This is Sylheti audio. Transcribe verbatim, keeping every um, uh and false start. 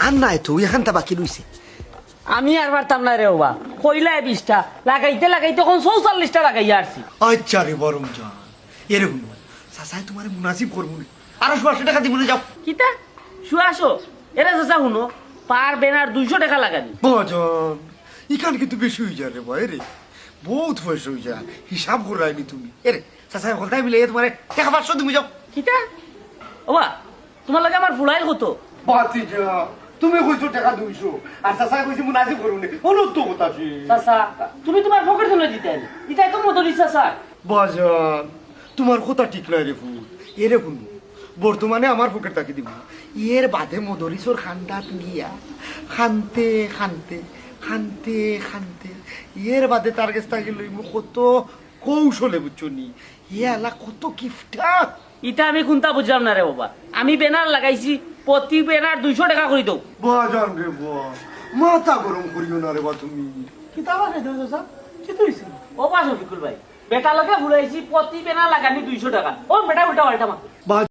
আর নাই তো, অউ এখানটা বাকি রইছে। আমি আর পারতাম না রে বাবা, কইলায় বিশটা, লাগাইতে লাগাইতে অখন চৌচল্লিশটা লাগাইয়া আরছি। আচ্ছা রে বা রমজান, এরে হুনো, চাচায় তুমারে মুনাসিব করবো নে, আরো সোয়াশো টেকা দিবো নে, যাও। কিতা? সোয়াশো? এরে চাচা হুনো, per banner দুইশো টেকা লাগানি। বাজান, ইখান কিন্তু বেশি অইযার রে বা, এরে, বউত পয়সা অইযার, হিসাব করায়নি তুমি। এরে, চাচায় হকলতায় মিলাইয়া তুমারে টেকা পাঁচশো দিমু, যাও। কিতা? ওবা, তুমার লগে আমার ফুড়াইল কত? ভাতিজা, তুমি কইছো টেকা দুইশো, আর চাচায় কইছে মুনাসিব করবো নে, অনর তো কথা শেষ। চাচা, তুমি তুমার পকেট থনে দিতায় নি, ইতায় তো মদরিছ চাচা। বাজান, তুমার কথা ঠিক নায় রে ফুত, এরে হুনো, বর্তমানে আমার পকেট থাকি দিমু, এর বাদে মদরিছর কান্দাত গিয়া কানতে কানতে, কানতে কানতে, এর বাদে তার গেছ থাকি লইমু কত কৌশলে, বুঝছো নি? হে আলা, কত কিপটা। ইতা আমি কুনতা বুঝলাম না রে বাবা। আমি banner লাগাইছি, প্রতি banner দুইশো টেকা করি দেও। বাজান রে বা, মাথা গরম করিও না রে বা তুমি। কিতা আবার খাইতে হইছে, স্যার? কিতা অইছে? ওবা শফিকুল ভাই, বেটার লগে ফুরাইছি, প্রতি banner লাগানি দুইশো টেকা। ও বেটা উল্টা পাল্টা মাত।